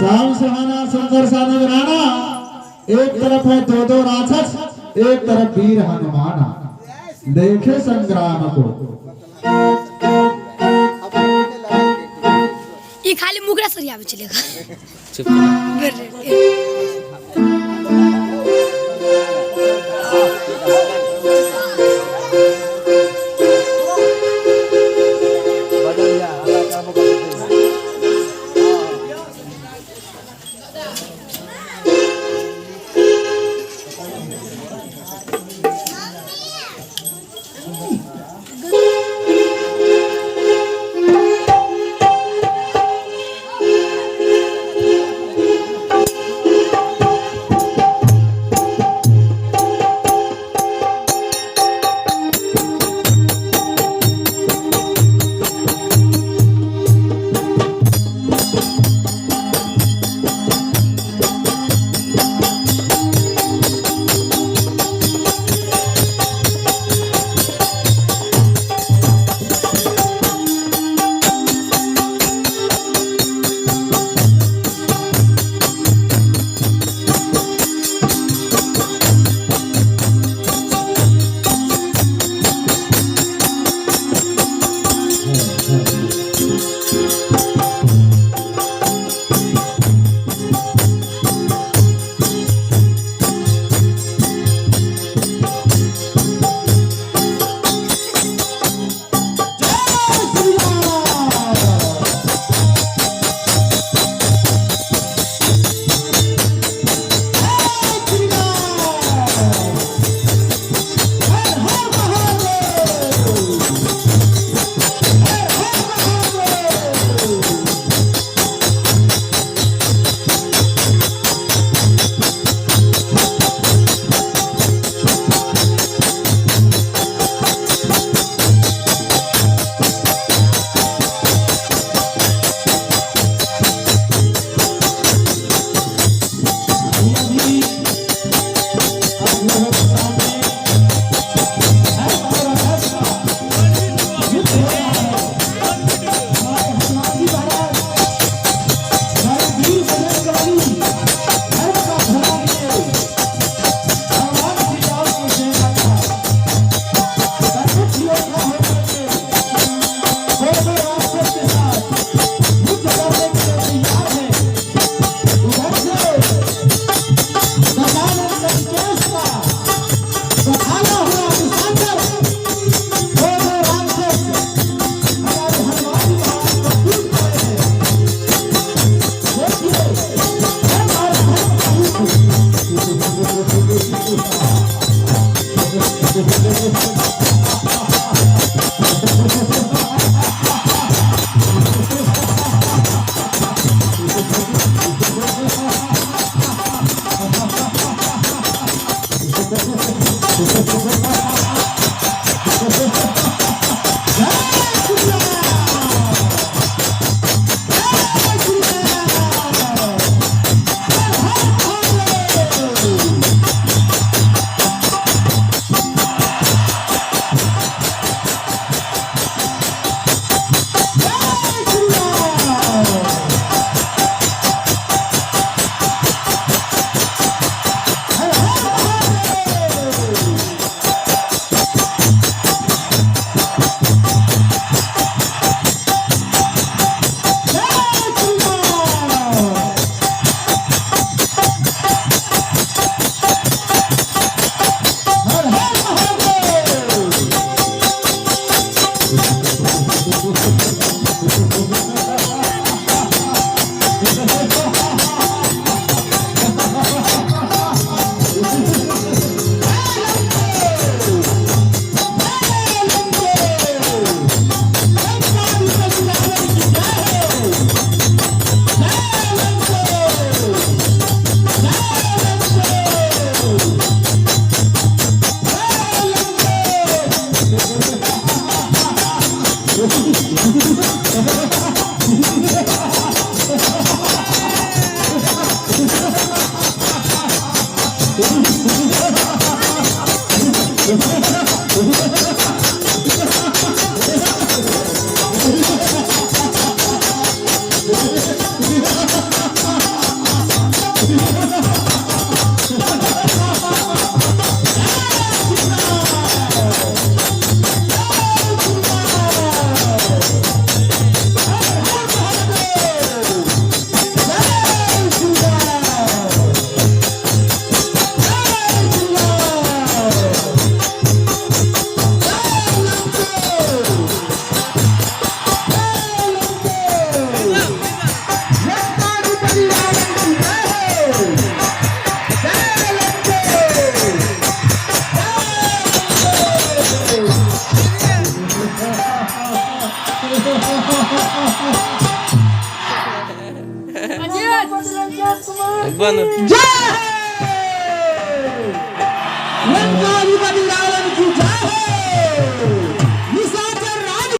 राम सुहाना सुंदर सा नजराना, एक तरफ है दो दो राक्षस, एक तरफ वीर हनुमाना। देखे संग्राम को। ई खाली मुकरा सरियाबै छलै। चुप। बंद। जय लंकाधिपति रावण की जय हो। निशाचर राज।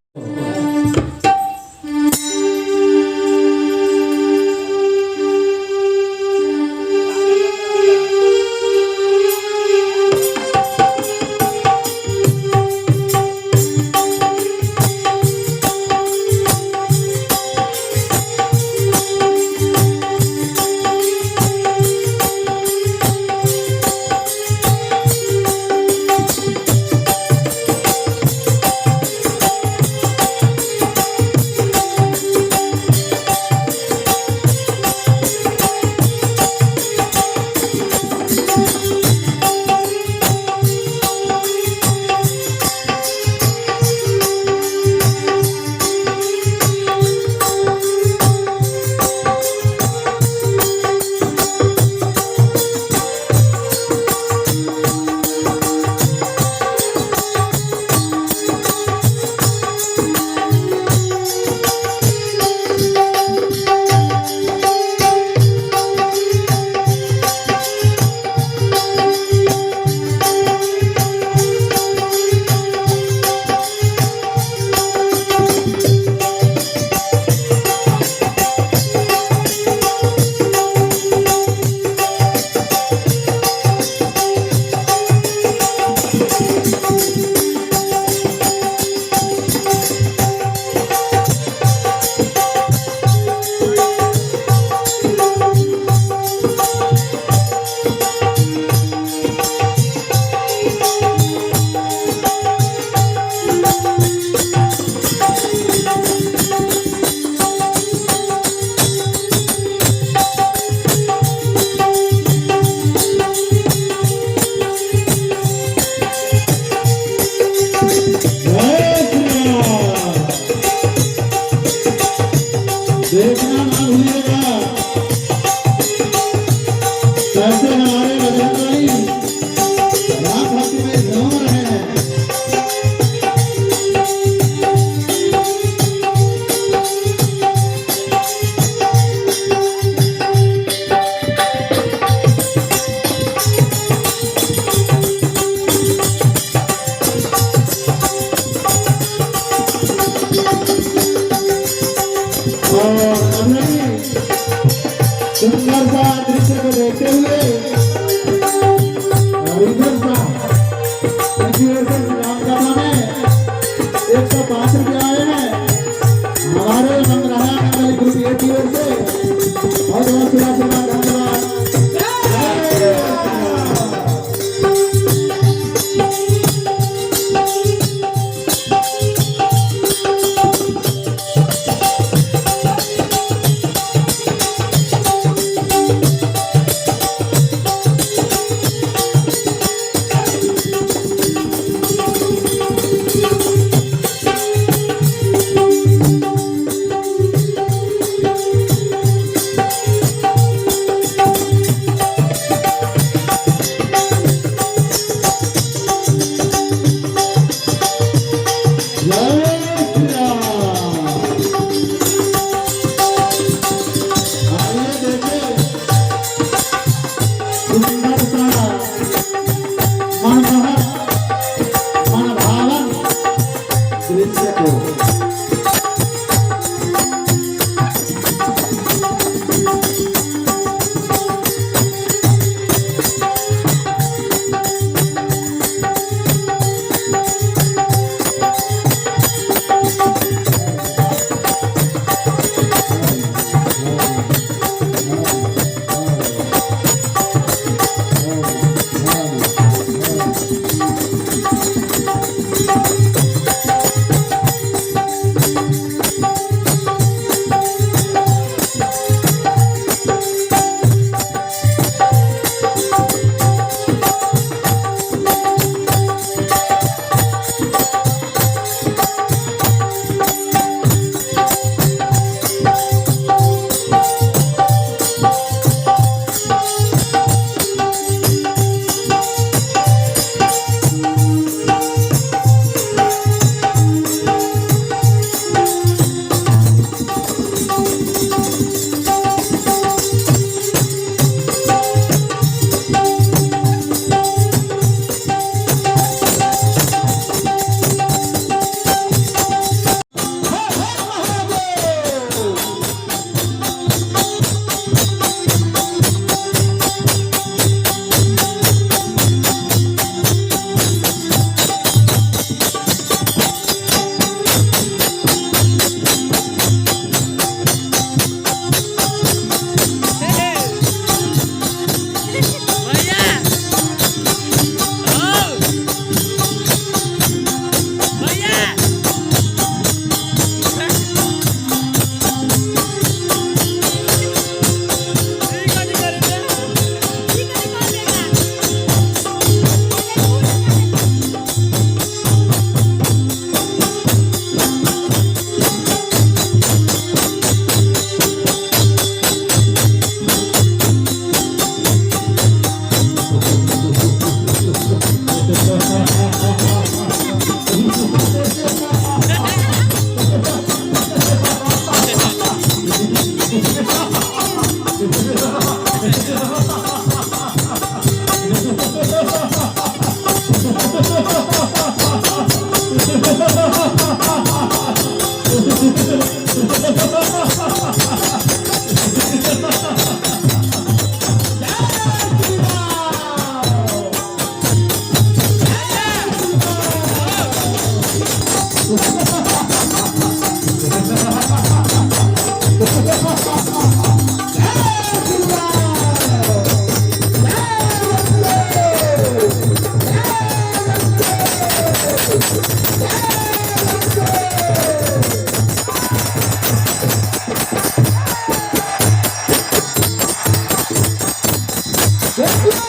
देखिए,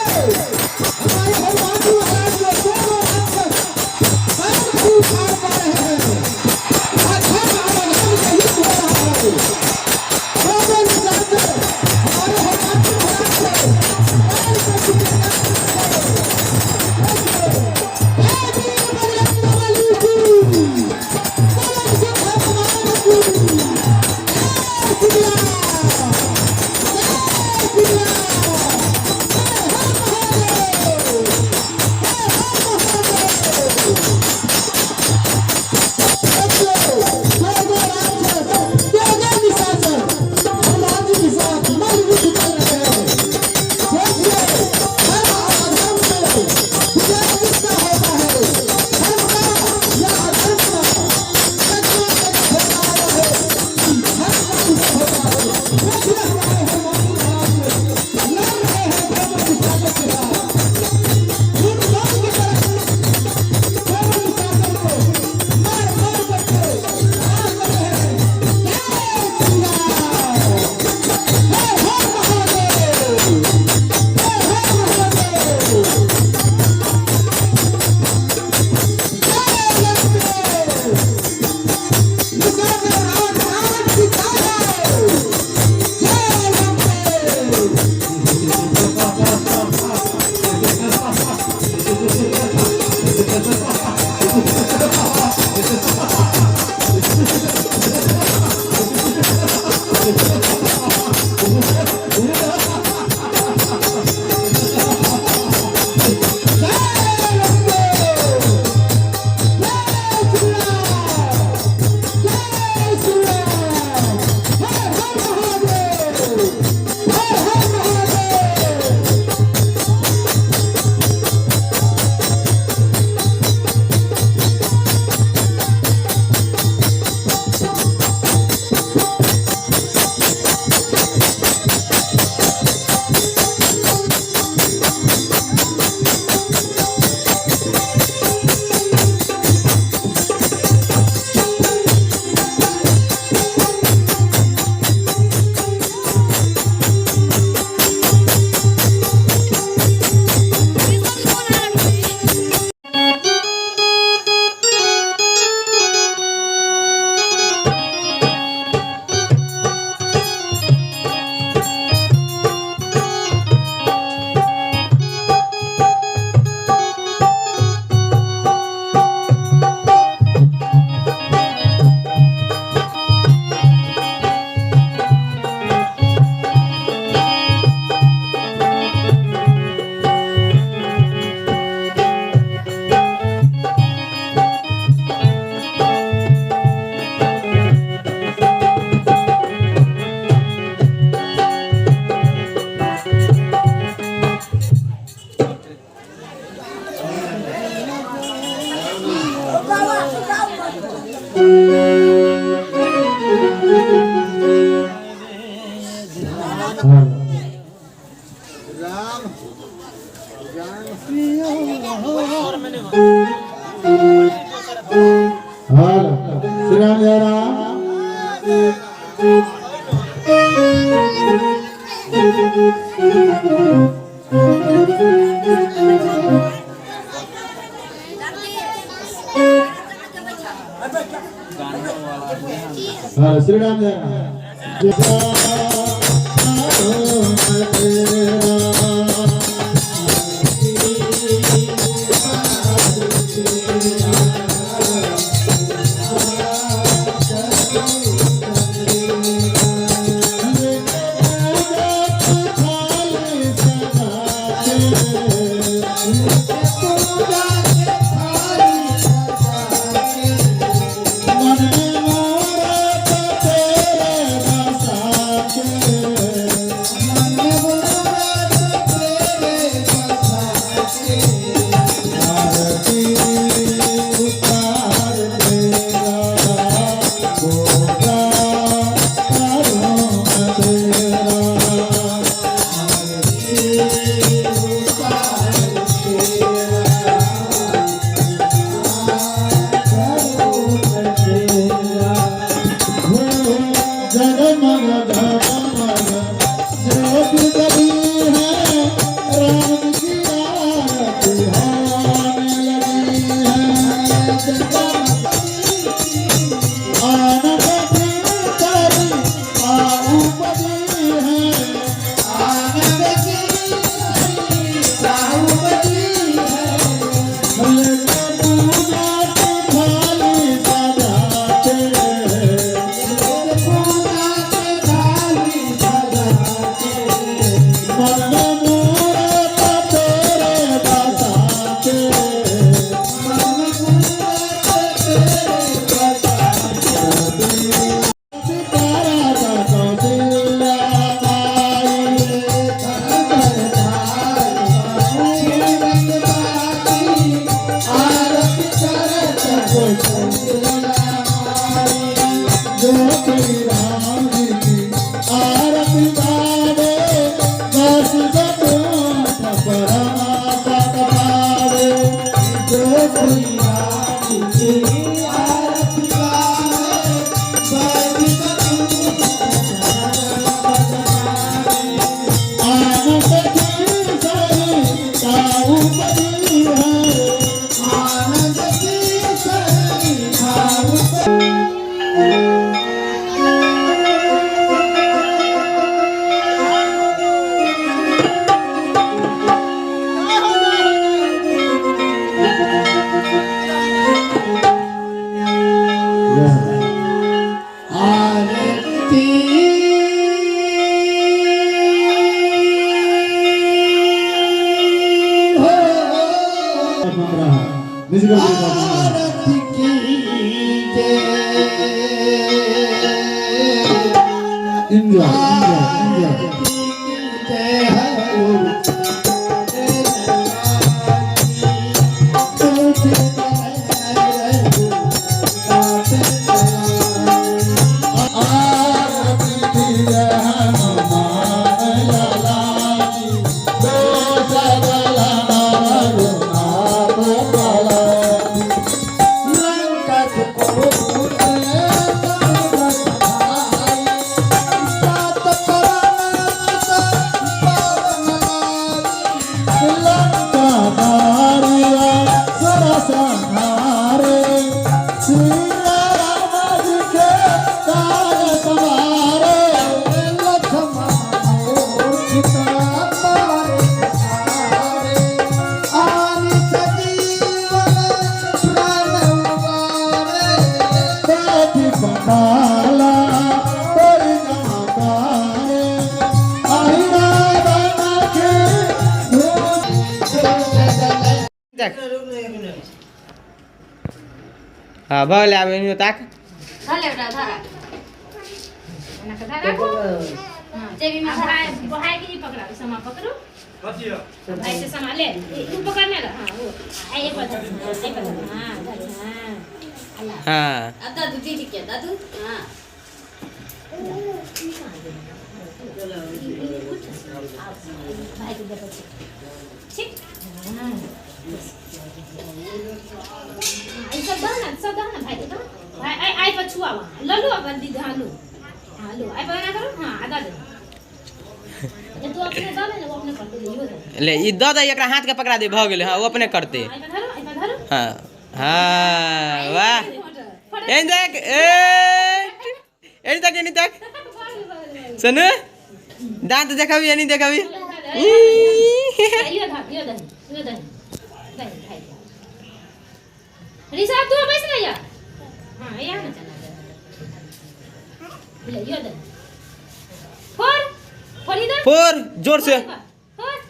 हमारे हनुमान जी महाराज जो दोनों राक्षस पैर नहीं उखाड़ पा रहे हैं। अधर्म और अधर्म का युद्ध हो रहा है। दोनों निशाचर हमारे हनुमान जी महाराज से पैर कर चुके हैं। देखिए, जय वीर बजरंगबली की, पवन सुत हनुमान की, जय श्री राम, जय श्री राम, हर हर महादेव, हर हर महादेव। देखिए, दो दो राक्षस, दो दो निशाचर हनुमान जी के साथ मल्ल युद्ध कर रहे हैं। देखिए, धर्म और अधर्म में विजय किसका होता है, धर्म का या अधर्म का? सदियों तक होता आया है कि धर्म का विजय होता है। देखिए, हमारे हनुमान जी महाराज लड़ रहे हैं दोनों निशाचर के साथ। दुर्बल की तरह दोनों निशाचर को मार मार करके मार कर रहे हैं। जय श्री राम, हर हर महादेव, हर हर महादेव, जय लंकेश। निशाचर राज राज की जय, जय लंकेश। जय लंकेश, जय श्री राम, जय श्री राम, हर हर महादेव, हर हर महादेव। हेलो, श्री राम जय राम। हेलो, श्री राम जय राम। जो कोई राम जी की आरती गावे, बस बैकुंठ परम पद पावे। जो कोई राम जी की आरती गावे, बस बैकुंठ परम पद पावे। आनंद की सरी ताऊ पदी है, आनंद की सरी ताऊ। आरती हो, आरती की जय, आरती की जय हो। तुझे आरती की जय हनुमान लाला की, दोष दला रघुनाथ बाला की। लंका को सात लंका मारिया सुर संहारे, श्री राम जी के काज सवारे। लक्ष्मण मूर्छित मारे आनि सजीवन प्राण उबारे। बैठी पंडाला परिजनकारे, अहिरा के। देख। हँ, भऽ गेलै। आब एनियो ताक। धर बेटा, धर। एना के धर। हाँ, जेबी में धर। भाई के ही पकड़ा, समा पकड़ो। भाई से समा ले। तू पकड़ने रह। हाँ, वो आई एक बार धर। हाँ, एक बार धर। हाँ, धर। हाँ, अल्लाह। हाँ। अब दादू दीदी के दादू। हाँ, भाई के देखो। ठीक। हाँ, हाँ, ई सब दह ना, सब दह ना भाई के दह। भाई आई आई पर छुआ वहाँ ललू अपन दीदी। हाँ, लो। हाँ, लो। आई पर ना करो। हाँ, आधा दे। जब तू अपने दे ना, वो अपने कर दे, यो दे। ले, ई दऽ दे, एकरा हाथ के पकड़ा दे। भऽ गेलै। हँ, ओ अपने करतै। आई पर धरो, आई पर धरो। हँ हँ, वाह। एनी तक, ए एनी तक, एनी तक। सुनू, दाँत देखाबी, एनी देखाबी। यो धर, यो दे, यो दे, दे भाई। ऋषभ, तू बैस ना यार। हाँ, यहाँ ना चला ले। यो दे, फोड़ फोड़ी दे। फोर जोर से। फोड़।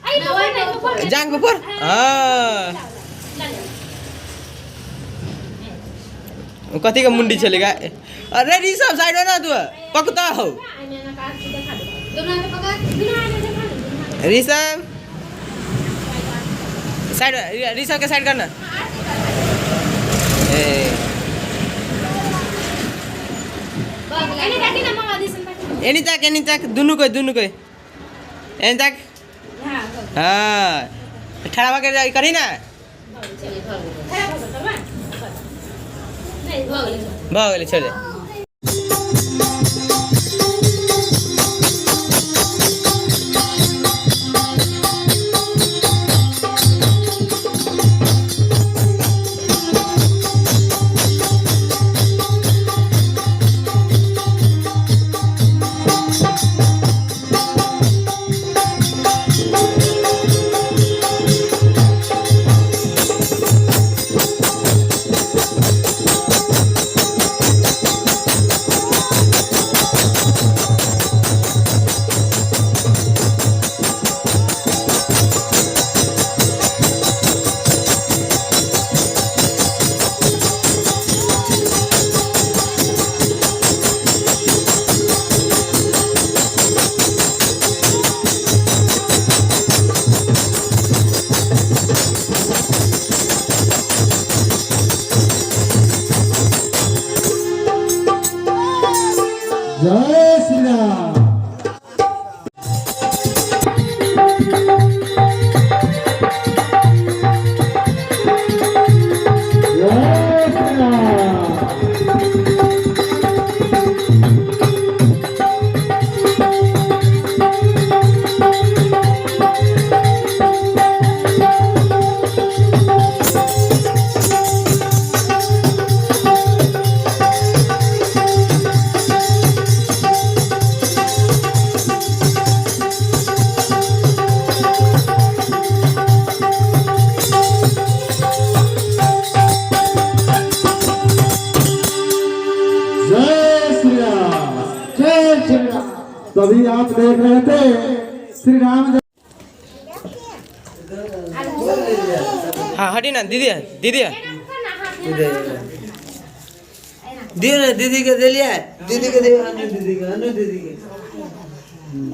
आई पर फोड़, आई पर फोड़। जांग पे फोड़। हाँ। ला ले। कथी के मुंडी छलै गा? अरे ऋषभ, साइड हो ना तू, पकता हो। दोनों हाथ पकड़, दोनों हाथ देखा ना, दोनों हाथ। ऋषभ, साइड। ऋषभ के साइड करना। ए। एने ताकी ना मामा दिसन ताकी। एनी ताक, एनी ताक। दुनू कोई, दुनू कोई एनी ताक। हाँ। हाँ, ठड़ा भऽ के करी ना। खराब हो गया नहीं, भऽ गेलै। भऽ गेलै, छोड़ दे। जय श्री राम। जय श्री राम। जय श्री राम, जय श्री राम। तभी आप देख रहे थे श्री राम। हाँ हटी ना दीदी, दीदी दियो ना दीदी के देलिए, दीदी के दियो, अनु दीदी के, अनु दीदी के,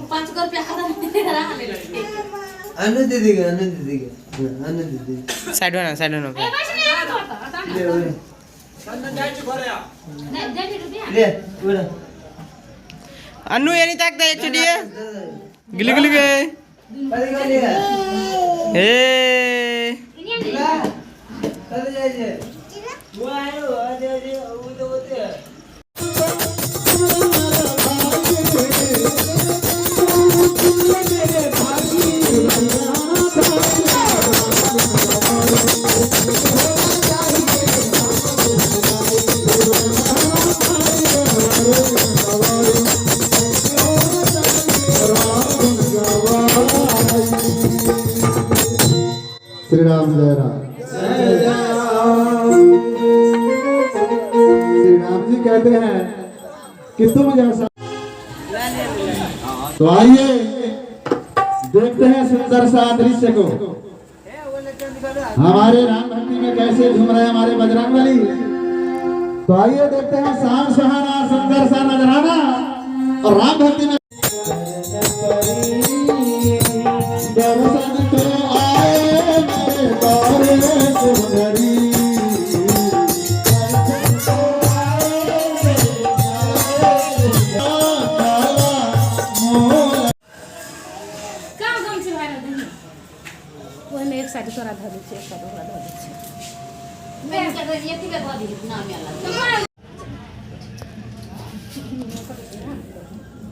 5 रुपया खत्म अनु दीदी के, अनु दीदी के, अनु दीदी साइड होना, साइड होना। ए बस नहीं आना तो ले ओरे नहीं दे रुपया ले ओरे। अनु यानी ताक दे एक चुड़ी है गिली गिली गए। कति गलिए ए कति जाइ छै वो आयो अजे अजे उ तो ओते। श्री राम जय राम। श्री राम जी कहते हैं कि तुम जैसा। तो आइए देखते हैं सुंदर सा दृश्य को, हमारे राम भक्ति में कैसे झूम रहे हैं हमारे बजरंगबली। तो आइए देखते हैं शाम सुहाना सुंदर सा नजराना और राम भक्ति में। दर्शन को आए मेरे द्वारे सुंदरी, दर्शन को आए मेरे द्वारे काला मोला। कहाँ गम छै भाई दही ओहिमे एक साइड तोरा धऽ दै छियै, एक साइड ओकरा धऽ दै छियै।